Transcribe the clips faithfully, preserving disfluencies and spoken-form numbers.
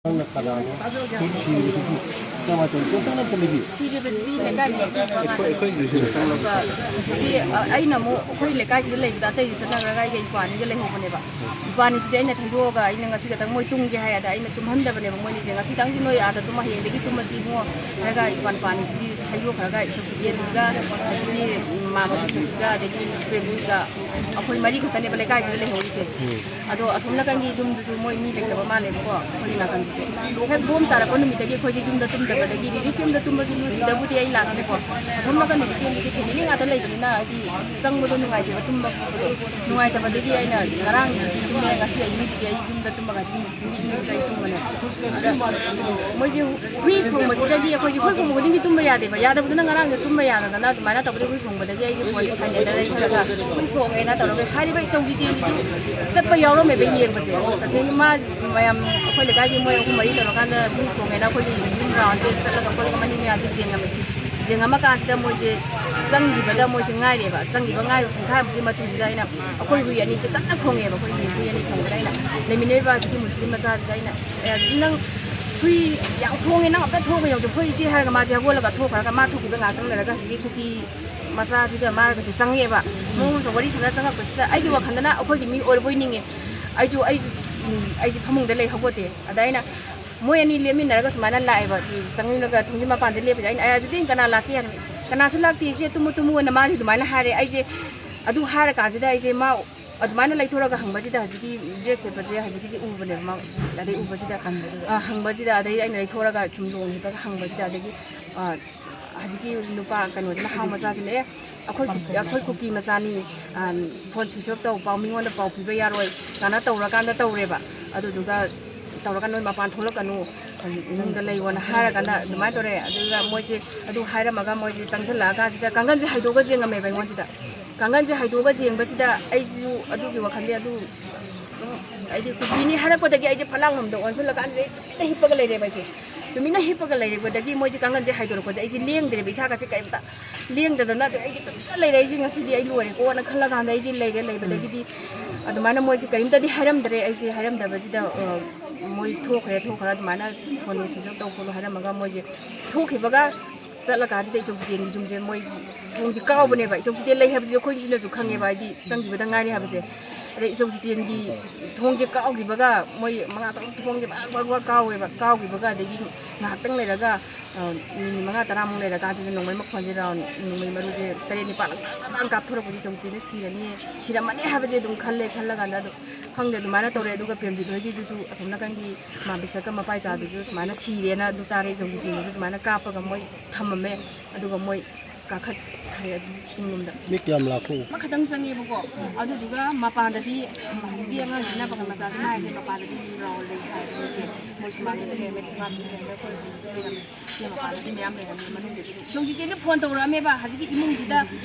ꯅꯪꯅ ꯀꯅꯥꯅꯣ? ꯁꯤꯔꯤꯕꯁꯤꯕꯨ ꯀꯃꯥꯏꯅ ꯇꯧꯔꯤ? ꯀꯣꯟꯇꯛ ꯑꯝꯇ ꯂꯩꯕꯤꯌꯨ꯫ ꯁꯤꯔꯤꯕꯁꯤꯗꯤ ꯂꯩꯀꯥꯏ ꯂꯩꯔꯛꯀꯤ ꯅꯨꯄꯥ ꯉꯥꯛꯇꯅꯤ꯫ ꯑꯩꯈꯣꯏ, ꯑꯩꯈꯣꯏꯒꯤꯁꯨ ꯈꯤꯇꯪ ꯂꯧ-, ꯑꯗꯨꯒ ꯍꯧꯖꯤꯛꯀꯤ, ꯑ, ꯑꯩꯅ ꯑꯃꯨꯛ ꯑꯩꯈꯣꯏ ꯂꯩꯀꯥꯏꯁꯤꯗ ꯂꯩꯕꯗ ꯑꯇꯩꯗꯤ ꯆꯠꯅꯈ꯭ꯔꯒ ꯑꯩꯒ ꯏꯄ꯭ꯋꯥꯅꯤꯒ ꯂꯩꯍꯧꯕꯅꯦꯕ꯫ ꯏꯄ꯭ꯋꯥꯅꯤꯁꯤꯗꯤ ꯑꯩꯅ ꯊꯩꯗꯣꯛꯑꯒ ꯑꯩꯅ ꯉꯁꯤ ꯈꯛꯇꯪ ꯃꯣꯏ ꯇꯨꯝꯒꯦ ꯍꯥꯏ ꯑꯗ ꯑꯩꯅ ꯇꯨꯝꯍꯟꯗꯕꯅꯦꯕ꯫ ꯃꯣꯏꯅꯤꯁꯦ ꯉꯁꯤꯗꯪꯗꯤ ꯅꯣꯏ ꯑꯥꯗ ꯇꯨꯝꯃ ꯍꯌꯦꯡꯗꯒꯤ ꯇꯨꯝꯃꯁꯤ ꯏꯕꯨꯡꯉꯣ ꯍꯥꯏꯔꯒ ꯏꯄ꯭ꯋꯥ ꯅꯨꯄꯥꯅꯤꯁꯤꯗꯤ ꯊꯩꯗꯣꯛꯈ꯭ꯔꯒ ꯏꯁꯣꯛꯁꯤꯗꯦꯟꯁꯤꯒ ꯑꯗꯒꯤ ꯃꯥꯃ ꯀꯤꯁꯟꯁꯤꯒ ꯑꯗꯒꯤ ꯄ꯭ꯔꯦꯝꯁꯤꯒ ꯑꯩꯈꯣꯏ ꯃꯔꯤ ꯈꯛꯇꯅꯦꯕ ꯂꯩꯀꯥꯏꯁꯤꯗ ꯂꯩꯍꯧꯔꯤꯁꯦ꯫ ꯑꯗꯣ ꯑꯁꯣꯝ ꯅꯥꯀꯟꯒꯤ ꯌꯨꯝꯗꯨꯁꯨ ꯃꯣꯏ ꯃꯤ ꯂꯩꯇꯕ ꯃꯥꯜꯂꯦꯕꯀꯣ, ꯑꯩꯈꯣꯏꯒꯤ ꯅꯥꯀꯟꯒꯤꯁꯦ꯫ ꯍꯦꯛ ꯕꯣꯝ ꯇꯥꯔꯛꯄ ꯅꯨꯃꯤꯠꯇꯒꯤ ꯑꯩꯈꯣꯏꯁꯦ ꯌꯨꯝꯗ ꯇꯨꯝꯗꯕꯗꯒꯤ ꯔꯤꯂꯤꯐ ꯀꯦꯝꯗ ꯇꯨꯝꯕꯗꯨꯁꯨ ꯁꯤꯗꯕꯨꯗꯤ ꯑꯩ ꯂꯥꯛꯇꯦꯀꯣ꯫ ꯑꯁꯣꯝ ꯅꯥꯀꯟꯗꯗꯤ ꯀꯦꯝꯗꯗꯤ ꯐꯦꯃꯤꯂꯤ ꯉꯥꯛꯇ ꯂꯩꯕꯅꯤꯅ ꯍꯥꯏꯗꯤ ꯆꯪꯕꯗꯣ ꯅꯨꯡꯉꯥꯏꯇꯦꯕ, ꯇꯨꯝꯕ ꯈꯣꯠꯄꯗꯣ ꯅꯨꯡꯉꯥꯏꯇꯕꯗꯒꯤ ꯑꯩꯅ ꯉꯔꯥꯡꯗꯤ ꯇꯨꯝꯃꯦ, ꯉꯁꯤ ꯑꯍꯤꯡꯗꯤ ꯑꯩ ꯌꯨꯝꯗ ꯇꯨꯝꯃꯒ ꯉꯁꯤ ꯃꯨꯁꯂꯤꯝꯒꯤ ꯌꯨꯝꯗ ꯑꯩ ꯇꯨꯝꯕꯅꯦ꯫ ꯑꯗ ꯃꯣꯏꯁꯦ ꯍꯨꯏ ꯈꯣꯡꯕꯁꯤꯗꯒꯤ ꯑꯩꯈꯣꯏꯁꯦ ꯍꯨꯏ ꯈꯣꯡꯕ ꯈꯨꯗꯤꯡꯒꯤ ꯇꯨꯝꯕ ꯌꯥꯗꯦꯕ꯫ ꯌꯥꯗꯕꯗꯨꯅ ꯉꯔꯥꯡꯁꯦ ꯇꯨꯝꯕ ꯌꯥꯗꯗꯅ ꯑꯗꯨꯃꯥꯏꯅ ꯇꯧꯕꯗꯒꯤ ꯍꯨꯏ ꯈꯣꯡꯕꯗꯒꯤ ꯑꯩꯁꯦ ꯐꯣꯟꯁꯦ ꯁꯥꯏꯂꯦꯟꯗ ꯂꯩꯊꯔꯒ ꯍꯨꯏ ꯈꯣꯡꯉꯦꯅ ꯇꯧꯔꯒ ꯍꯥꯏꯔꯤꯕ ꯏꯆꯧꯁꯤꯗꯤ ꯑꯩꯁꯨ ꯆꯠꯄ ꯌꯥꯎꯔꯝꯃꯦꯕ ꯌꯦꯡꯕꯁꯦ꯫ ꯇꯁꯦꯡꯅ ꯃꯥ ꯃꯌꯥꯝ ꯑꯩꯈꯣꯏ ꯂꯩꯀꯥꯏꯒꯤ ꯃꯣꯏ ꯑꯍꯨꯝ ꯃꯔꯤ ꯇꯧꯔꯀꯥꯟꯗ ꯍꯨꯏ ꯈꯣꯡꯉꯦꯅ ꯑꯩꯈꯣꯏꯒꯤ ꯌꯨꯝ ꯔꯥꯎꯟꯁꯦ ꯆꯠꯂꯒ ꯈꯣꯠꯂꯒ ꯃꯅꯤꯡ ꯃꯌꯥꯝꯁꯦ ꯌꯦꯡꯉꯝꯃꯦ꯫ ꯌꯦꯡꯉꯝꯃ ꯀꯥꯟꯁꯤꯗ ꯃꯣꯏꯁꯦ ꯆꯪꯈꯤꯕꯗ ꯃꯣꯏꯁꯦ ꯉꯥꯏꯔꯦꯕ꯫ ꯆꯪꯈꯤꯕ ꯉꯥꯏꯕ ꯄꯨꯡꯈꯥꯏꯃꯨꯛꯀꯤ ꯃꯇꯨꯡꯁꯤꯗ ꯑꯩꯅ ꯑꯩꯈꯣꯏ ꯍꯨꯏ ꯑꯅꯤꯁꯦ ꯀꯟꯅ ꯈꯣꯡꯉꯦꯕ꯫ ꯑꯩꯈꯣꯏ ꯍꯨꯏ ꯑꯅꯤ ꯈꯣꯡꯕꯗ ꯑꯩꯅ ꯂꯩꯃꯤꯟꯅꯔꯤꯕ ꯑꯁꯤꯒꯤ ꯃꯨꯁꯂꯤꯝ ꯃꯆꯥꯁꯤꯗ ꯑꯩꯅ, "ꯑꯦ, ꯅꯪ ꯍꯨꯏ ꯌꯥꯝ ꯈꯣꯡꯉꯦ, ꯅꯪ ꯑꯝꯇ ꯊꯣꯛꯑꯒ ꯌꯦꯡꯉꯨ, ꯑꯩꯈꯣꯏ ꯏꯆꯦ" ꯍꯥꯏꯔꯒ ꯃꯥꯁꯦ ꯍꯧꯒꯠꯂꯒ ꯊꯣꯛꯈ꯭ꯔꯒ ꯃꯥ ꯊꯣꯛꯈꯤꯕ ꯉꯥꯏꯍꯥꯛꯇꯪ ꯂꯩꯔꯒ ꯍꯧꯖꯤꯛꯀꯤ ꯀꯨꯀꯤ ꯃꯆꯥꯁꯤꯒ ꯃꯥꯒꯁꯦ ꯆꯪꯉꯛꯑꯦꯕ꯫ ꯃꯉꯣꯟꯗ ꯋꯥꯔꯤ ꯁꯥꯟꯅ ꯆꯪꯉꯛꯄꯁꯤꯗ ꯑꯩꯒꯤ ꯋꯥꯈꯜꯗꯅ ꯑꯩꯈꯣꯏꯒꯤ ꯃꯤ ꯑꯣꯏꯔꯕꯣꯏ ꯅꯤꯡꯉꯦ꯫ ꯑꯩꯁꯨ, ꯑꯩꯁꯨ, ꯎꯝ, ꯑꯩꯁꯦ ꯐꯃꯨꯡꯗ ꯂꯩ ꯍꯧꯒꯠꯇꯦ꯫ ꯑꯗ ꯑꯩꯅ ꯃꯣꯏ ꯑꯅꯤ ꯂꯦꯞꯃꯤꯟꯅꯔꯒ ꯁꯨꯃꯥꯏꯅ ꯂꯥꯛꯑꯦꯕ, ꯆꯪꯉꯛꯑꯒ ꯊꯣꯡꯖꯤꯟ ꯃꯄꯥꯟꯗ ꯂꯦꯞꯄꯁꯦ꯫ ꯑꯩꯅ, "ꯑꯦ, ꯍꯧꯖꯤꯛꯇꯤ ꯀꯅꯥ ꯂꯥꯛꯀꯦ?" ꯍꯥꯏꯅ, "ꯀꯅꯥꯁꯨ ꯂꯥꯛꯇꯦ ꯏꯆꯦ, ꯇꯨꯝꯃꯨ ꯇꯨꯝꯃꯨ" ꯑꯅ ꯃꯥꯁꯦ ꯑꯗꯨꯃꯥꯏꯅ ꯍꯥꯏꯔꯦ꯫ ꯑꯩꯁꯦ ꯑꯗꯨ ꯍꯥꯏꯔꯀꯥꯟꯁꯤꯗ ꯑꯩꯁꯦ ꯃꯥ ꯑꯗꯨꯃꯥꯏꯅ ꯂꯩꯊꯣꯔꯒ ꯍꯪꯕꯁꯤꯗ ꯍꯧꯖꯤꯛꯀꯤ ꯗ꯭ꯔꯦꯁ ꯁꯦꯠꯄꯁꯦ ꯍꯧꯖꯤꯛꯀꯤꯁꯤ ꯎꯕꯅꯦꯕ ꯃꯥ꯫ ꯑꯗꯩ ꯎꯕꯁꯤꯗ, ꯍꯪꯕꯗꯨꯗ꯫ ꯑ, ꯍꯪꯕꯁꯤꯗ ꯑꯗꯩ ꯑꯩꯅ ꯂꯩꯊꯣꯔꯒ ꯁꯨꯝ ꯂꯣꯡ ꯍꯤꯞꯄꯒ ꯍꯪꯕꯁꯤꯗ ꯑꯗꯒꯤ, ꯑ, ꯍꯧꯖꯤꯛꯀꯤ ꯅꯨꯄꯥ ꯀꯩꯅꯣꯗꯨꯅ ꯍꯥꯎ ꯃꯆꯥꯁꯤꯅ, "ꯑꯦ, ꯑꯩꯈꯣꯏ ꯀꯨ-, ꯑꯩꯈꯣꯏ ꯀꯨꯀꯤ ꯃꯆꯥꯅꯤ, ꯑ, ꯐꯣꯟ ꯁ꯭ꯋꯤꯆ ꯑꯣꯐ ꯇꯧ, ꯄꯥꯎ ꯃꯤꯉꯣꯟꯗ ꯄꯥꯎ ꯄꯤꯕ ꯌꯥꯔꯣꯏ" ꯀꯥꯏꯅ ꯇꯧꯔꯀꯥꯟꯗ ꯇꯧꯔꯦꯕ꯫ ꯑꯗꯨꯗꯨꯒ ꯇꯧꯔꯒ ꯅꯣꯏ ꯃꯄꯥꯟ ꯊꯣꯛꯂꯛꯀꯅꯨ, ꯏꯃꯨꯡꯗ ꯂꯩꯌꯣꯅ ꯍꯥꯏꯔꯀꯥꯟꯗ ꯑꯗꯨꯃꯥꯏꯅ ꯇꯧꯔꯦ꯫ ꯑꯗꯨꯒ ꯃꯣꯏꯁꯦ ꯑꯗꯨ ꯍꯥꯏꯔꯝꯃꯒ ꯃꯣꯏꯁꯦ ꯆꯪꯁꯤꯜꯂꯛꯑꯀꯥꯟꯁꯤꯗ ꯀꯥꯡꯒꯟꯁꯦ ꯍꯥꯏꯗꯣꯛꯑꯒ ꯌꯦꯡꯉꯝꯃꯦꯕ ꯑꯩꯉꯣꯟꯁꯤꯗ꯫ ꯀꯥꯡꯒꯟꯁꯦ ꯍꯥꯏꯗꯣꯛꯑꯒ ꯌꯦꯡꯕꯁꯤꯗ ꯑꯩꯁꯤꯁꯨ ꯑꯗꯨꯒꯤ ꯋꯥꯈꯜꯗꯤ ꯑꯗꯨ ꯑꯗꯨꯝ ꯑꯩꯗꯤ ꯀꯨꯀꯤꯅꯤ ꯍꯥꯏꯔꯛꯄꯗꯒꯤ ꯑꯩꯁꯦ ꯐꯂꯥꯡꯂꯣꯝꯗ ꯑꯣꯟꯁꯤꯜꯂꯀꯥꯟꯁꯤꯗ ꯑꯩ ꯇꯨꯃꯤꯟꯅ ꯍꯤꯞꯄꯒ ꯂꯩꯔꯦꯕ ꯑꯩꯁꯦ꯫ ꯇꯨꯃꯤꯟꯅ ꯍꯤꯞꯄꯒ ꯂꯩꯔꯛꯄꯗꯒꯤ ꯃꯣꯏꯁꯦ ꯀꯥꯡꯒꯟꯁꯦ ꯍꯥꯏꯗꯣꯔꯛꯄꯗ ꯑꯩꯁꯦ ꯂꯦꯡꯗ꯭ꯔꯦꯕ, ꯏꯁꯥꯒꯁꯦ ꯀꯩꯝꯇ ꯂꯦꯡꯗꯗꯅ ꯑꯗꯨ ꯑꯩꯁꯦ ꯇꯨꯃꯤꯟꯅ ꯂꯩꯔꯦ꯫ ꯑꯩꯁꯦ ꯉꯁꯤꯗꯤ ꯑꯩ ꯂꯣꯏꯔꯦꯀꯣꯅ ꯈꯜꯂꯀꯥꯟꯗ ꯑꯩꯁꯦ ꯂꯩꯔꯦ꯫ ꯂꯩꯕꯗꯒꯤꯗꯤ ꯑꯗꯨꯃꯥꯏꯅ ꯃꯣꯏꯁꯦ ꯀꯔꯤꯝꯇꯗꯤ ꯍꯥꯏꯔꯝꯗ꯭ꯔꯦ꯫ ꯑꯩꯁꯦ ꯍꯥꯏꯔꯝꯗꯕꯁꯤꯗ, ꯑ, ꯃꯣꯏ ꯊꯣꯛꯈ꯭ꯔꯦ, ꯊꯣꯛꯈ꯭ꯔ ꯑꯗꯨꯃꯥꯏꯅ ꯐꯣꯟ ꯅꯨꯡ switch off ꯇꯧ ꯈꯣꯠꯂꯣ ꯍꯥꯏꯔꯝꯃꯒ ꯃꯣꯏꯁꯦ ꯊꯣꯛꯈꯤꯕꯒ ꯆꯠꯂꯀꯥꯟꯁꯤꯗ ꯏꯆꯧ ꯆꯤꯇꯦꯟꯒꯤ ꯌꯨꯝꯁꯦ ꯃꯣꯏ ꯊꯣꯡꯁꯦ ꯀꯥꯎꯕꯅꯦꯕ꯫ ꯏꯆꯧ ꯆꯤꯇꯦꯟ ꯂꯩ ꯍꯥꯏꯕꯁꯦ ꯑꯩꯈꯣꯏꯁꯤꯅꯁꯨ ꯈꯪꯉꯦꯕ, ꯍꯥꯏꯗꯤ ꯆꯪꯈꯤꯕꯗ ꯉꯥꯏꯔꯤ ꯍꯥꯏꯕꯁꯦ꯫ ꯑꯗꯩ ꯏꯆꯧ ꯆꯤꯇꯦꯟꯒꯤ ꯊꯣꯡꯁꯦ ꯀꯥꯎꯈꯤꯕꯒ ꯃꯣꯏ ꯃꯉꯥ ꯇꯔꯨꯛ ꯊꯣꯡꯁꯦ ꯕꯛ ꯕꯛ ꯕꯛ ꯀꯥꯎꯋꯦꯕ꯫ ꯀꯥꯎꯈꯤꯕꯒ ꯑꯗꯒꯤ ꯉꯥꯏꯍꯥꯛꯇꯪ ꯂꯩꯔꯒ, ꯑ, ꯃꯤꯅꯤꯠ ꯃꯉꯥ ꯇꯔꯥꯃꯨꯛ ꯂꯩꯔꯀꯥꯟꯁꯤꯗ ꯅꯣꯡꯃꯩ ꯃꯈꯣꯟꯁꯦ, round ꯅꯣꯡꯃꯩ ꯃꯔꯨꯁꯦ ꯇꯔꯦꯠ ꯅꯤꯄꯥꯜ ꯂꯪ ꯂꯪ ꯂꯪ ꯀꯥꯞꯊꯣꯔꯛꯄꯁꯦ ꯏꯆꯧ ꯆꯤꯇꯦꯟꯁꯦ ꯁꯤꯔꯅꯤ, ꯁꯤꯔꯝꯃꯅꯤ ꯍꯥꯏꯕꯁꯦ ꯑꯗꯨꯝ ꯈꯜꯂꯦ꯫ ꯈꯜꯂꯀꯥꯟꯗ ꯑꯗꯨꯝ ꯈꯪꯗꯦ, ꯑꯗꯨꯃꯥꯏꯅ ꯇꯧꯔꯦ꯫ ꯑꯗꯨꯒ ꯄ꯭ꯔꯦꯝꯖꯤꯠ ꯍꯣꯏꯒꯤꯗꯨꯁꯨ ꯑꯁꯣꯝ ꯅꯥꯀꯟꯒꯤ ꯃꯥ ꯕꯤꯁꯛꯀ ꯃꯄꯥꯏꯆꯥꯗꯨꯁꯨ ꯁꯨꯃꯥꯏꯅ ꯁꯤꯔꯦꯅ ꯑꯗꯨ ꯇꯥꯔꯦ꯫ ꯏꯆꯧ ꯆꯤꯇꯦꯟꯗꯨꯁꯨ ꯑꯗꯨꯃꯥꯏꯅ ꯀꯥꯞꯄꯒ ꯃꯣꯏ ꯊꯝꯃꯝꯃꯦ꯫ ꯑꯗꯨꯒ ꯃꯣꯏ ꯀꯥꯈꯠꯈ꯭ꯔꯦ ꯑꯗꯨꯝ ꯆꯤꯡꯂꯣꯝꯗ꯫ ꯃꯤ ꯀꯌꯥꯝ ꯂꯥꯛꯄ? ꯑꯃꯈꯛꯇꯪ ꯆꯪꯉꯦꯕꯀꯣ꯫ ꯑꯗꯨꯗꯨꯒ ꯃꯄꯥꯟꯗꯗꯤ, ꯎꯝ, ꯍꯧꯖꯤꯛꯀꯤ ꯑꯉꯥꯡꯁꯤꯅ ꯄꯥꯈꯪ ꯃꯆꯥꯁꯤꯅ ꯍꯥꯏꯁꯦ ꯃꯄꯥꯟꯗꯗꯤ ꯔꯥꯎꯟ ꯂꯩ ꯍꯥꯏ꯫ ꯃꯣꯏꯁꯦ, ꯃꯣꯏ ꯁꯨꯃꯥꯡꯗꯁꯨ ꯂꯩꯔꯝꯃꯦ, ꯊꯣꯡꯒꯥꯟꯗꯁꯨ ꯂꯩꯔꯝꯃꯦ, ꯑꯩꯈꯣꯏ ꯁꯣꯝꯗꯁꯨ ꯂꯩꯔꯝꯃꯦ꯫ ꯁꯤ ꯃꯄꯥꯟꯗꯗꯤ ꯃꯌꯥꯝ ꯂꯩꯔꯝꯃꯦ, ꯃꯅꯨꯡꯗꯗꯤ ꯏꯆꯧ ꯆꯤꯇꯦꯟꯁꯦ ꯐꯣꯟ ꯇꯧꯔꯛꯑꯝꯃꯦꯕ꯫ ꯍꯧꯖꯤꯛꯀꯤ ꯏꯃꯨꯡꯁꯤꯗ,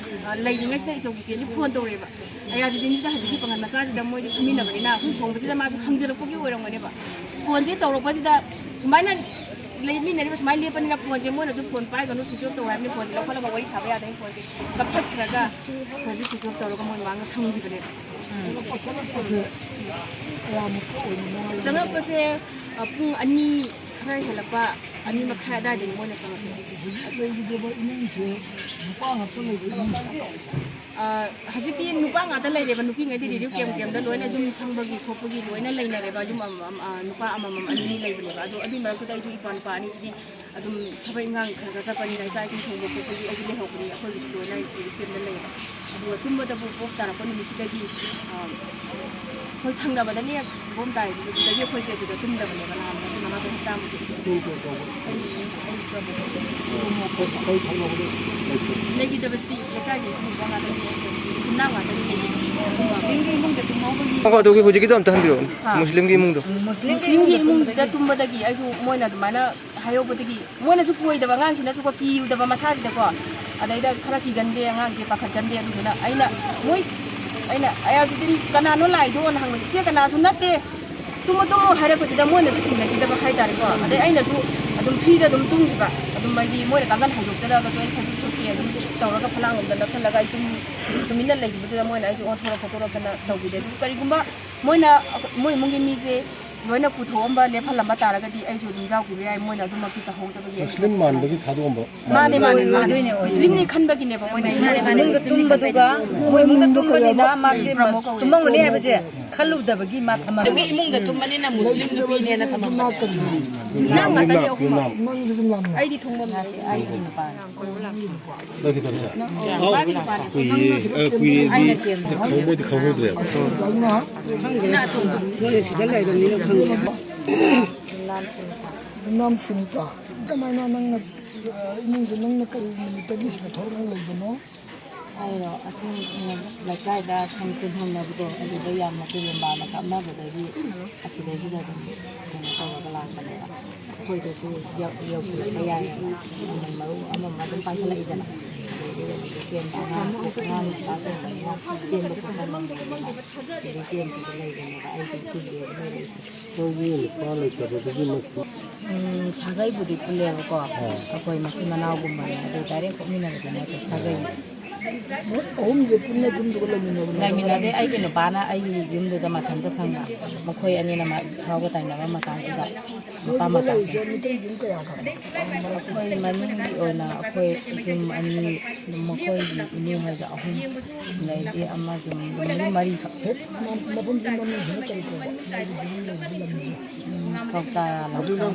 ꯑ, ꯂꯩꯔꯤꯉꯩꯁꯤꯗ ꯏꯆꯧ ꯆꯤꯇꯦꯟꯁꯦ ꯐꯣꯟ ꯇꯧꯔꯛꯑꯦꯕ꯫ ꯑꯌꯥ ꯆꯤꯇꯦꯟꯁꯤꯗ ꯍꯧꯖꯤꯛꯀꯤ ꯄꯥꯈꯪ ꯃꯆꯥꯁꯤꯗ ꯃꯣꯏꯗꯤ ꯐꯝꯃꯤꯟꯅꯕꯅꯤꯅ ꯍꯨ ꯍꯣꯡꯕꯁꯤꯗ ꯃꯥꯁꯨ ꯍꯪꯖꯔꯛꯄꯒꯤ ꯑꯣꯏꯔꯝꯒꯅꯦꯕ꯫ ꯐꯣꯟꯁꯦ ꯇꯧꯔꯛꯄꯁꯤꯗ ꯁꯨꯃꯥꯏꯅ ꯂꯩꯃꯤꯟꯅꯔꯤꯕ ꯁꯨꯃꯥꯏꯅ ꯂꯦꯞꯄꯅꯤꯅ ꯐꯣꯟꯁꯦ ꯃꯣꯏꯅꯁꯨ ꯐꯣꯟ ꯄꯥꯏꯒꯅꯨ, switch off ꯇꯧ ꯍꯥꯏꯕꯅꯤ, ꯐꯣꯟꯁꯦ ꯂꯧꯈꯠꯂꯒ ꯋꯥꯔꯤ ꯁꯥꯕ ꯌꯥꯗꯕꯅꯤ, ꯐꯣꯟꯁꯦ ꯀꯛꯊꯠꯈ꯭ꯔꯒ ꯐꯣꯟꯁꯦ switch off ꯇꯧꯔꯒ ꯃꯣꯏ ꯃꯃꯥꯡꯗ ꯊꯝꯈꯤꯕꯅꯦꯕ꯫ ꯆꯪꯉꯛꯄꯁꯦ, ꯑ, ꯄꯨꯡ ꯑꯅꯤ ꯈꯔ ꯍꯦꯜꯂꯛꯄ, ꯑꯅꯤ ꯃꯈꯥꯏ ꯑꯗꯨꯋꯥꯏꯗꯅꯤ ꯃꯣꯏꯅ ꯆꯪꯉꯛꯄꯁꯦ꯫ ꯍꯧꯖꯤꯛ ꯂꯩꯈꯤꯗ꯭ꯔꯕ ꯏꯃꯨꯡꯁꯦ ꯅꯨꯄꯥ ꯉꯥꯛꯇ ꯂꯩꯕ ꯏꯃꯨꯡ ꯅꯠꯇ꯭ꯔꯣ? ꯑ, ꯍꯧꯖꯤꯛꯇꯤ ꯅꯨꯄꯥ ꯉꯥꯛꯇ ꯂꯩꯔꯦꯕ, ꯅꯨꯄꯤꯉꯩꯗꯤ relief camp camp ꯗ ꯂꯣꯏꯅ ꯌꯨꯝ ꯁꯪꯕꯒꯤ ꯈꯣꯠꯄꯒꯤ ꯂꯣꯏꯅ ꯂꯩꯅꯔꯦꯕ꯫ ꯌꯨꯝ ꯑꯃꯃꯝ, ꯑ, ꯅꯨꯄꯥ ꯑꯃꯃꯝ ꯑꯅꯤ ꯑꯅꯤ ꯂꯩꯕꯅꯦꯕ꯫ ꯑꯗꯣ ꯑꯗꯨꯏ ꯃꯔꯛꯇꯨꯗ ꯑꯩꯁꯨ ꯏꯄ꯭ꯋꯥ ꯅꯨꯄꯥ ꯑꯅꯤꯁꯤꯗꯤ ꯑꯗꯨꯝ ꯊꯕꯛ ꯏꯪꯈꯥꯡ ꯈꯔ ꯈꯔ ꯆꯠꯄꯅꯤꯅ ꯏꯆꯥ ꯏꯁꯤꯡ ꯊꯣꯡꯕ ꯈꯣꯠꯄꯒꯤ ꯑꯩꯁꯨ ꯂꯩꯍꯧꯕꯅꯤ꯫ ꯑꯩꯈꯣꯏꯒꯤꯁꯨ ꯂꯣꯏꯅ relief camp ꯗ ꯂꯩꯌꯦꯕ꯫ ꯑꯗꯨꯒ ꯇꯨꯝꯕꯗꯕꯨ ꯄꯣꯞ ꯇꯥꯔꯛꯄ ꯅꯨꯃꯤꯠꯁꯤꯗꯒꯤ, ꯑ, ꯑꯩꯈꯣꯏ ꯊꯪꯅꯕꯗ ꯂꯦꯛ ꯕꯣꯝ ꯇꯥꯏ꯫ ꯑꯗꯨꯗꯒꯤ ꯑꯩꯈꯣꯏꯁꯦ ꯑꯗꯨꯗ ꯇꯨꯝꯗꯕꯅꯦꯕ ꯅꯍꯥꯟ ꯉꯁꯤ ꯃꯉꯥ ꯇꯔꯨꯛ ꯍꯞꯇꯥꯃꯨꯛꯁꯦ꯫ ꯀꯩ ꯀꯩ ꯇꯧꯕ? ꯑꯩ, ꯑꯩ ꯇꯧꯕ꯫ ꯑꯩꯈꯣꯏ ꯊꯪꯅꯕꯗ ꯂꯩꯇꯦ꯫ ꯂꯩꯈꯤꯗꯕꯁꯤꯗꯤ ꯂꯩꯀꯥꯏꯒꯤ ꯏꯃꯨꯡ ꯉꯥꯛꯇꯅꯤ, ꯑꯩ ꯌꯨꯝꯅꯥꯛ ꯉꯥꯛꯇꯅꯤ ꯂꯩꯈꯤꯕꯁꯦ꯫ ꯃꯨꯁꯂꯤꯝꯒꯤ ꯏꯃꯨꯡꯗ ꯇꯨꯝꯍꯧꯕꯒꯤ ꯑꯣ, ꯑꯗꯨꯒꯤ ꯍꯧꯖꯤꯛꯀꯤꯗꯣ ꯑꯝꯇ ꯍꯟꯕꯤꯔꯛꯑꯣ꯫ ꯑꯥ꯫ ꯃꯨꯁꯂꯤꯝꯒꯤ ꯏꯃꯨꯡꯗꯣ꯫ ꯃꯨꯁꯂꯤꯝꯒꯤ ꯏꯃꯨꯡꯁꯤꯗ ꯇꯨꯝꯕꯗꯒꯤ ꯑꯩꯁꯨ ꯃꯣꯏꯅ ꯑꯗꯨꯃꯥꯏꯅ ꯍꯥꯏꯍꯧꯕꯗꯒꯤ ꯃꯣꯏꯅꯁꯨ ꯀꯣꯏꯗꯕ ꯑꯉꯥꯡꯁꯤꯅꯁꯨꯀꯣ ꯀꯤꯔꯨꯗꯕ ꯃꯁꯥꯁꯤꯗꯀꯣ꯫ ꯑꯗꯩꯗ ꯈꯔ ꯀꯤꯒꯟꯗꯦ ꯑꯉꯥꯡꯁꯦ, ꯄꯥꯈꯠꯀꯟꯗꯦ꯫ ꯑꯗꯨꯗꯨꯅ ꯑꯩꯅ ꯃꯣꯏ, ꯑꯩꯅ, "ꯑꯌꯥ, ꯁꯤꯗꯤ ꯀꯅꯥꯅꯣ ꯂꯥꯛꯏꯗꯣꯅ?" ꯍꯪꯕꯗ, "ꯏꯆꯦ, ꯀꯅꯥꯁꯨ ꯅꯠꯇꯦ, ꯇꯨꯝꯃꯣ, ꯇꯨꯝꯃꯣ" ꯍꯥꯏꯔꯛꯄꯁꯤꯗ ꯃꯣꯏꯅꯁꯨ ꯆꯤꯡꯅꯈꯤꯗꯕ ꯍꯥꯏꯇꯥꯔꯦꯀꯣ꯫ ꯑꯗꯩ ꯑꯩꯅꯁꯨ ꯑꯗꯨꯝ free ꯗ ꯑꯗꯨꯝ ꯇꯨꯝꯈꯤꯕ꯫ ꯑꯗꯨꯝ ꯍꯥꯏꯗꯤ ꯃꯣꯏꯅ ꯀꯥꯡꯒꯟ ꯍꯥꯏꯗꯣꯛꯆꯔꯛꯑꯒꯁꯨ ꯑꯩ ꯐꯩꯖꯨꯞꯁꯨ ꯑꯗꯨꯝ ꯇꯧꯔꯒ ꯐꯂꯥꯡ ꯂꯣꯝꯗ ꯅꯞꯁꯜꯂꯒ ꯑꯩ ꯇꯨꯝ-, ꯇꯨꯃꯤꯟꯅ ꯂꯩꯈꯤꯕꯗꯨꯗ ꯃꯣꯏꯅ ꯑꯩꯁꯦ ꯑꯣꯟꯊꯣꯔꯛ ꯈꯣꯠꯇꯣꯔꯛꯇꯅ ꯇꯧꯕꯤꯔꯦ꯫ ꯑꯗꯨ ꯀꯔꯤꯒꯨꯝꯕ ꯃꯣꯏꯅ ꯑꯩꯈꯣꯏ, ꯃꯣꯏ ꯏꯃꯨꯡꯒꯤ ꯃꯤꯁꯦ ꯂꯣꯏꯅ ꯄꯨꯊꯣꯛꯑꯝꯕ, ꯂꯦꯞꯍꯜꯂꯝꯕ ꯇꯥꯔꯒꯗꯤ ꯑꯩꯁꯨ ꯑꯗꯨꯝ ꯌꯥꯎꯈꯤꯕ ꯌꯥꯏ꯫ ꯃꯣꯏꯅ ꯑꯗꯨꯃꯛꯇꯤ ꯇꯧꯍꯧꯗꯕꯒꯤ ꯑꯩ ꯃꯨꯁꯂꯤꯝ ꯃꯥꯟꯕꯒꯤ ꯊꯥꯗꯣꯛꯑꯝꯕ ꯃꯥꯅꯦ, ꯃꯥꯅꯦ, ꯃꯥꯅꯦ꯫ ꯑꯣꯏꯗꯣꯏꯅꯦ, ꯑꯣꯏꯗꯣꯏꯅꯦ꯫ ꯃꯨꯁꯂꯤꯝꯅꯤ ꯈꯟꯕꯒꯤꯅꯦꯕ ꯃꯣꯏꯅ ꯃꯥꯅꯦ, ꯃꯥꯅꯦ꯫ ꯏꯃꯨꯡꯗ ꯇꯨꯝꯕꯗꯨꯒ ꯃꯣꯏ ꯏꯃꯨꯡꯗ ꯇꯨꯝꯕꯅꯤꯅ ꯃꯥꯁꯦ ꯄ꯭ꯔꯃꯣ ꯀꯧꯋꯦ꯫ ꯇꯨꯝꯃꯝꯒꯅꯤ ꯍꯥꯏꯕꯁꯦ ꯈꯜꯂꯨꯗꯕꯒꯤ ꯃꯥ ꯊꯝꯃꯝꯃꯦ꯫ ꯑꯗꯨꯒꯤ ꯏꯃꯨꯡꯗ ꯇꯨꯝꯕꯅꯤꯅ ꯃꯨꯁꯂꯤꯝ ꯅꯨꯄꯤꯅꯦꯅ ꯊꯝꯃꯝꯃꯦ꯫ ꯌꯨꯝꯅꯥꯝ ꯉꯥꯛꯇꯅꯦ ꯑꯍꯨꯝꯃꯛ꯫ ꯅꯪꯁꯨ ꯌꯨꯝꯅꯥꯝ꯫ ꯑꯩꯗꯤ ꯊꯣꯡꯕ ꯅꯠꯇꯦ, ꯑꯩꯒꯤ ꯅꯨꯄꯥꯅ꯫ ꯂꯩꯈꯤꯗꯕꯁꯦ? ꯃꯥꯒꯤ ꯅꯨꯄꯥꯅꯦ꯫ ꯀꯨꯏꯔꯦ, ꯑ, ꯀꯨꯏꯔꯦꯗꯤ ꯑꯩꯅ ꯀꯦꯝ ꯈꯪꯕꯨꯗꯤ ꯈꯪꯍꯧꯗ꯭ꯔꯦꯕ꯫ ꯈꯪꯗꯦ꯫ ꯃꯣꯏ ꯁꯤꯗ ꯂꯩꯔꯕꯅꯤꯅ ꯈꯪꯗꯦ꯫ ꯌꯨꯝꯅꯥꯝ ꯁꯨꯅꯤꯇꯥ꯫ ꯀꯃꯥꯏꯅ ꯅꯪꯅ, ꯑ, ꯏꯃꯨꯡꯗ ꯅꯪꯅ ꯀꯔꯤ ꯅꯨꯃꯤꯠꯇꯒꯤ ꯁꯤꯗ ꯊꯣꯛꯂꯛꯑꯒ ꯂꯩꯕꯅꯣ? ꯑꯩꯔꯣ, ꯑꯁꯨꯝ ꯂꯩꯀꯥꯏꯗ ꯁꯨꯝ ꯄꯨꯟꯍꯧꯅꯕꯗꯣ, ꯑꯗꯨꯗ ꯌꯥꯝꯅ ꯇꯨꯔꯦꯟꯕꯥꯅ ꯀꯥꯞꯅꯕꯗꯒꯤ ꯑꯁꯤꯗꯩꯁꯤꯗ ꯑꯗꯨꯝ ꯀꯩꯅꯣ ꯇꯧꯔꯒ ꯂꯥꯛꯄꯅꯦꯕ꯫ ꯑꯩꯈꯣꯏꯗꯁꯨ ꯌꯧ-, ꯌꯧꯁꯤꯜꯂꯛꯄ ꯌꯥꯏꯌꯦꯅ ꯑꯃꯃꯝ ꯃꯔꯨ ꯑꯃꯃꯝ ꯑꯗꯨꯝ ꯄꯥꯏꯈꯠꯂꯛꯏꯗꯅ꯫ ꯑꯗꯩꯗꯤ ꯍꯧꯖꯤꯛꯇꯤ ꯆꯦꯟꯕ ꯑꯉꯥꯡ, ꯑꯉꯥꯡ ꯃꯆꯥꯁꯤꯡꯅꯤꯅ ꯆꯦꯟꯕ ꯈꯣꯠꯄ ꯉꯝꯗꯕꯅꯤꯅ ꯍꯧꯖꯤꯛ ꯆꯦꯟꯕꯗ ꯂꯩꯕꯅꯦꯕ꯫ ꯑꯩꯗꯤ ꯀꯨꯏꯔꯦꯕ ꯂꯩꯔꯛꯏꯁꯦ꯫ ꯅꯪꯒꯤ ꯅꯨꯄꯥ ꯂꯩꯇꯕꯗꯨꯒꯤ ꯃꯈꯣꯟ꯫ ꯎꯝ, ꯁꯥꯒꯩꯕꯨꯗꯤ ꯄꯨꯜꯂꯦꯕꯀꯣ꯫ ꯑꯥ꯫ ꯑꯩꯈꯣꯏ ꯃꯆꯤꯟ ꯃꯅꯥꯎꯒꯨꯝꯕꯅꯦ, ꯑꯗꯨ direct ꯄꯣꯛꯃꯤꯟꯅꯕꯗꯤ ꯅꯠꯇꯦ, ꯁꯥꯒꯩ꯫ ꯃꯣꯏ ꯑꯍꯨꯝꯁꯦ ꯄꯨꯟꯅ ꯌꯨꯝꯗꯨꯒ ꯂꯩꯃꯤꯟꯅꯕ ꯅꯠꯇ꯭ꯔꯣ? ꯂꯩꯃꯤꯟꯅꯗꯦ꯫ ꯑꯩꯒꯤ ꯅꯨꯄꯥꯅ ꯑꯩꯒꯤ ꯌꯨꯝꯗꯨꯗ ꯃꯊꯟꯇ ꯁꯪꯕ, ꯃꯈꯣꯏ ꯑꯅꯤꯅ ꯃꯥ ꯐꯥꯎꯕ ꯇꯥꯏꯅꯕ ꯃꯇꯥꯡꯗꯨꯗ ꯅꯨꯄꯥ ꯃꯣꯏꯗꯨꯗ ꯃꯆꯥꯁꯦ꯫ ꯂꯩꯔꯤꯁꯦ ꯃꯩꯇꯩ ꯌꯨꯝ ꯀꯌꯥ ꯊꯝꯃꯤ? ꯑꯩꯈꯣꯏ ꯃꯅꯤꯡꯒꯤ ꯑꯣꯏꯅ ꯑꯩꯈꯣꯏ ꯌꯨꯝ ꯑꯅꯤ, ꯃꯈꯣꯏꯒꯤ ꯏꯅꯦ ꯍꯣꯏꯗ ꯑꯍꯨꯝ, ꯑꯗꯩꯗꯤ ꯑꯃꯁꯨ ꯃꯔꯤ, ꯃꯔꯤꯈꯛ꯫ ꯍꯦꯛ ꯃ-, ꯃꯐꯝꯁꯤ ꯃꯃꯤꯡꯁꯤꯅ ꯀꯔꯤ ꯀꯧꯕ? ꯃꯣꯏꯒꯤ ꯌꯨꯝ ꯂꯩꯕꯒꯤ ꯂꯝꯁꯦ? ꯎꯝ, ꯀꯧꯇꯥ ꯂꯝꯈꯥꯏ꯫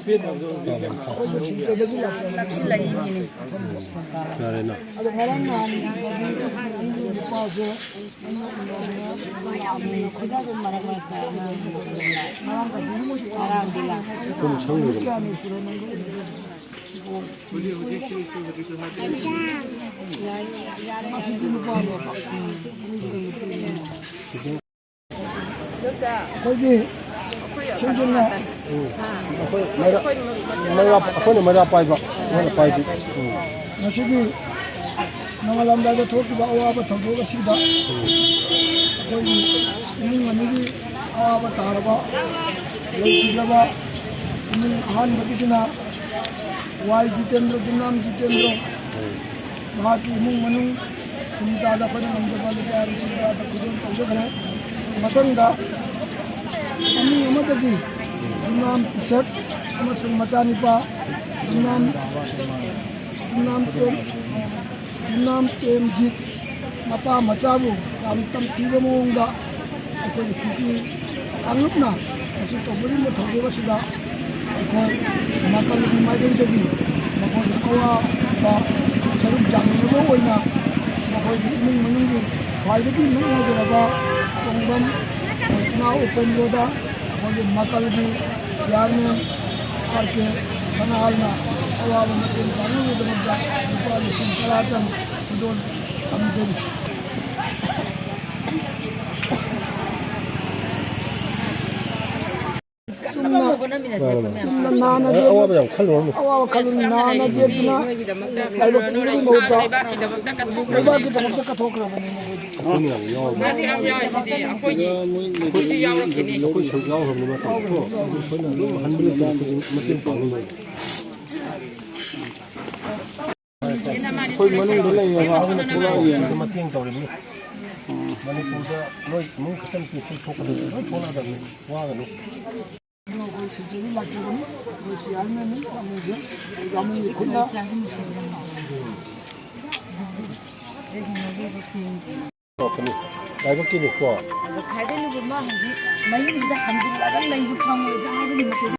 ꯑꯩꯈꯣꯏꯁꯨ ꯁꯤꯡꯖꯗꯒꯤ ꯂꯥꯛꯆꯕꯅꯤ꯫ ꯅꯛꯁꯤꯜꯂꯛꯏꯅꯦ꯫ ꯀꯧꯇꯥ ꯂꯝꯈꯥꯏ꯫ ꯌꯥꯔꯦꯅ꯫ ꯑꯗꯣ ꯉꯔꯥꯡ ꯅꯍꯥꯟ ꯅꯨꯄꯥꯁꯦ ꯁꯤꯗ ꯑꯗꯨꯝ ꯃꯔꯛ ꯃꯔꯛꯇ ꯑꯉꯥꯡ ꯉꯔꯥꯡ ꯀꯩꯅꯣ ꯉꯔꯥꯡꯗꯤ ꯂꯥꯛ꯫ ꯀꯨꯝ ꯁꯪꯉꯤꯕꯅꯤ꯫ ꯀꯌꯥꯅꯤ ꯁꯨꯔꯦ ꯅꯪꯒ ꯎꯅꯗꯕ? ꯃꯁꯤꯗꯤ ꯅꯨꯄꯥꯅꯦꯕ꯫ ꯑꯩꯈꯣꯏꯒꯤ ꯁꯤꯡꯖꯤꯟꯅ ꯎꯝ꯫ ꯑꯩꯈꯣꯏ ꯃꯩꯔꯥ-, ꯃꯩꯔꯥ-, ꯑꯩꯈꯣꯏꯅ ꯃꯩꯔꯥ ꯄꯥꯏꯕ, ꯃꯣꯏꯅ ꯄꯥꯏꯕꯤ꯫ ꯎꯝ꯫ ꯉꯁꯤꯒꯤ ꯅꯣꯡꯉꯥꯜꯂꯝꯗꯥꯏꯗ ꯊꯣꯛꯈꯤꯕ ꯑꯋꯥꯕ ꯊꯧꯗꯣꯛ ꯑꯁꯤꯗ ꯎꯝ꯫ ꯑꯩꯈꯣꯏꯒꯤ ꯏꯃꯨꯡ ꯑꯅꯤꯒꯤ ꯑꯋꯥꯕ ꯇꯥꯔꯕ, ꯂꯩꯈꯤꯗ꯭ꯔꯕ ꯏꯃꯨꯡ ꯑꯍꯥꯟꯕꯒꯤꯁꯤꯅ ꯋꯥꯏ ꯖꯤꯇꯦꯟꯗ꯭ꯔ, ꯌꯨꯝꯅꯥꯝ ꯖꯤꯇꯦꯟꯗ꯭ꯔ, ꯎꯝ꯫ ꯃꯍꯥꯛꯀꯤ ꯏꯃꯨꯡ ꯃꯅꯨꯡ ꯁꯨꯅꯤꯇꯥꯗ ꯑꯩꯈꯣꯏꯅ ꯉꯝꯖꯕ ꯂꯨꯄꯥ ꯂꯤꯁꯤꯡ ꯇꯔꯥꯗ ꯈꯨꯗꯣꯜ ꯇꯧꯖꯈ꯭ꯔꯦ꯫ ꯃꯊꯪꯗ ꯏꯃꯨꯡ ꯑꯃꯗꯒꯤ ꯌꯨꯝꯅꯥꯝ ꯄꯤꯁꯛ ꯑꯃꯁꯨꯡ ꯃꯆꯥꯅꯨꯄꯥ ꯌꯨꯝꯅꯥꯝ, ꯌꯨꯝꯅꯥꯝ ꯄ꯭ꯔꯦꯝ, ꯌꯨꯝꯅꯥꯝ ꯄ꯭ꯔꯦꯝꯖꯤꯠ ꯃꯄꯥ ꯃꯆꯥꯕꯨ ꯌꯥꯝ ꯇꯝꯊꯤꯕ ꯃꯑꯣꯡꯗ ꯑꯩꯈꯣꯏꯒꯤ ꯀꯨꯀꯤ ꯀꯥꯡꯂꯨꯞꯅ ꯃꯁꯤ ꯇꯧꯕꯤꯔꯤꯕ ꯊꯧꯗꯣꯛ ꯑꯁꯤꯗ ꯑꯩꯈꯣꯏ ꯃꯀꯜꯒꯤ ꯃꯥꯏꯀꯩꯗꯒꯤ ꯃꯈꯣꯏꯒꯤ ꯑꯋꯥꯕ ꯁꯔꯨꯛ ꯌꯥꯃꯤꯟꯅꯕ ꯑꯣꯏꯅ ꯃꯈꯣꯏꯒꯤ ꯏꯃꯨꯡ ꯃꯅꯨꯡꯒꯤ ꯈ꯭ꯋꯥꯏꯗꯒꯤ ꯅꯛꯅꯖꯔꯕ ꯇꯣꯡꯕꯝ ꯏꯅꯥꯎ ꯎꯄꯦꯟꯗ꯭ꯔꯣꯗ ꯑꯩꯈꯣꯏꯒꯤ ꯃꯀꯜꯒꯤ ꯆꯤꯌꯥꯔꯃꯦꯟ ꯑꯥꯔ ꯀꯦ ꯁꯅꯥꯍꯜꯅ ꯑꯋꯥꯕ ꯃꯇꯦꯡ ꯄꯥꯡꯅꯕꯒꯤꯗꯃꯛꯇ ꯂꯨꯄꯥ ꯂꯤꯁꯤꯡ ꯇꯔꯥꯇꯪ ꯈꯨꯗꯣꯜ ꯇꯝꯖꯔꯤ꯫ ꯆꯨꯝꯅ, ꯆꯨꯝꯅ ꯅꯥꯅ ꯌꯦꯠ-, ꯑꯋꯥꯕ ꯌꯥꯝ ꯈꯜꯂꯨꯔꯅꯨ꯫ ꯑꯋꯥꯕ ꯈꯜꯂꯨꯔꯅꯨ꯫ ꯅꯥꯅ ꯌꯦꯠꯇꯨꯅ ꯂꯥꯏꯕꯛ ꯄꯤꯕꯒꯤ ꯃꯍꯨꯠꯇ ꯂꯩꯕꯥꯛꯀꯤꯗꯃꯛꯇ ꯀꯠꯊꯣꯛꯈ꯭ꯔꯕꯅꯤ ꯃꯈꯣꯏꯗꯤ꯫ ꯑꯩꯈꯣꯏꯅ ꯌꯥꯝ ꯌꯥꯎꯔꯕꯅꯤ꯫ ꯃꯥꯗꯤ ꯌꯥꯝ ꯌꯥꯎꯔꯤꯁꯤꯗꯤ ꯑꯩꯈꯣꯏꯒꯤ ꯑꯩꯈꯣꯏ ꯁꯔꯨꯛ ꯌꯥꯎꯈ꯭ꯔꯕꯅꯤ ꯃꯥ ꯇꯧꯕꯗꯣ꯫ ꯑꯩꯈꯣꯏꯅ ꯑꯗꯨꯝ ꯍꯟꯕ ꯂꯩꯇꯅ ꯑꯩꯈꯣꯏꯁꯨ ꯃꯇꯦꯡ ꯄꯥꯡꯅꯤꯡꯕꯅꯤ꯫ ꯑꯩꯈꯣꯏ ꯃꯅꯨꯡꯗ ꯂꯩꯌꯦꯕ꯫ ꯃꯇꯦꯡ ꯇꯧꯔꯤꯕꯅꯤ꯫ ꯃꯅꯤꯄꯨꯔꯗ ꯅꯣꯏ ꯏꯃꯨꯡ ꯈꯛꯇ ꯅꯠꯇꯦ ꯁꯤ ꯊꯣꯛꯀꯗꯕꯁꯦ ꯂꯣꯏ ꯊꯣꯛꯂꯛꯑꯗꯕꯅꯤ꯫ ꯋꯥꯒꯅꯨ꯫ ꯑꯩꯈꯣꯏ ꯁꯤꯗꯒꯤ ꯂꯥꯛꯆꯕꯅꯤ꯫ ꯑꯩꯈꯣꯏ ꯆꯤꯌꯥꯔꯃꯦꯟꯅꯤ꯫ ꯂꯥꯛꯃꯤꯁꯦ ꯂꯥꯛꯃꯤꯒꯤ ꯈꯨꯠꯅ ꯂꯥꯏꯕꯛꯀꯤꯅꯤꯀꯣ꯫ ꯈꯥꯏꯗꯣꯛꯂꯨꯕ ꯃꯥ ꯍꯧꯖꯤꯛ ꯃꯌꯨꯝꯁꯤꯗ ꯍꯟꯖꯤꯜꯂꯒ ꯂꯩꯕ ꯐꯪꯉꯣꯏꯗ꯭ꯔꯥ ꯍꯥꯏꯕꯒꯤ ꯃꯈꯣꯏꯗ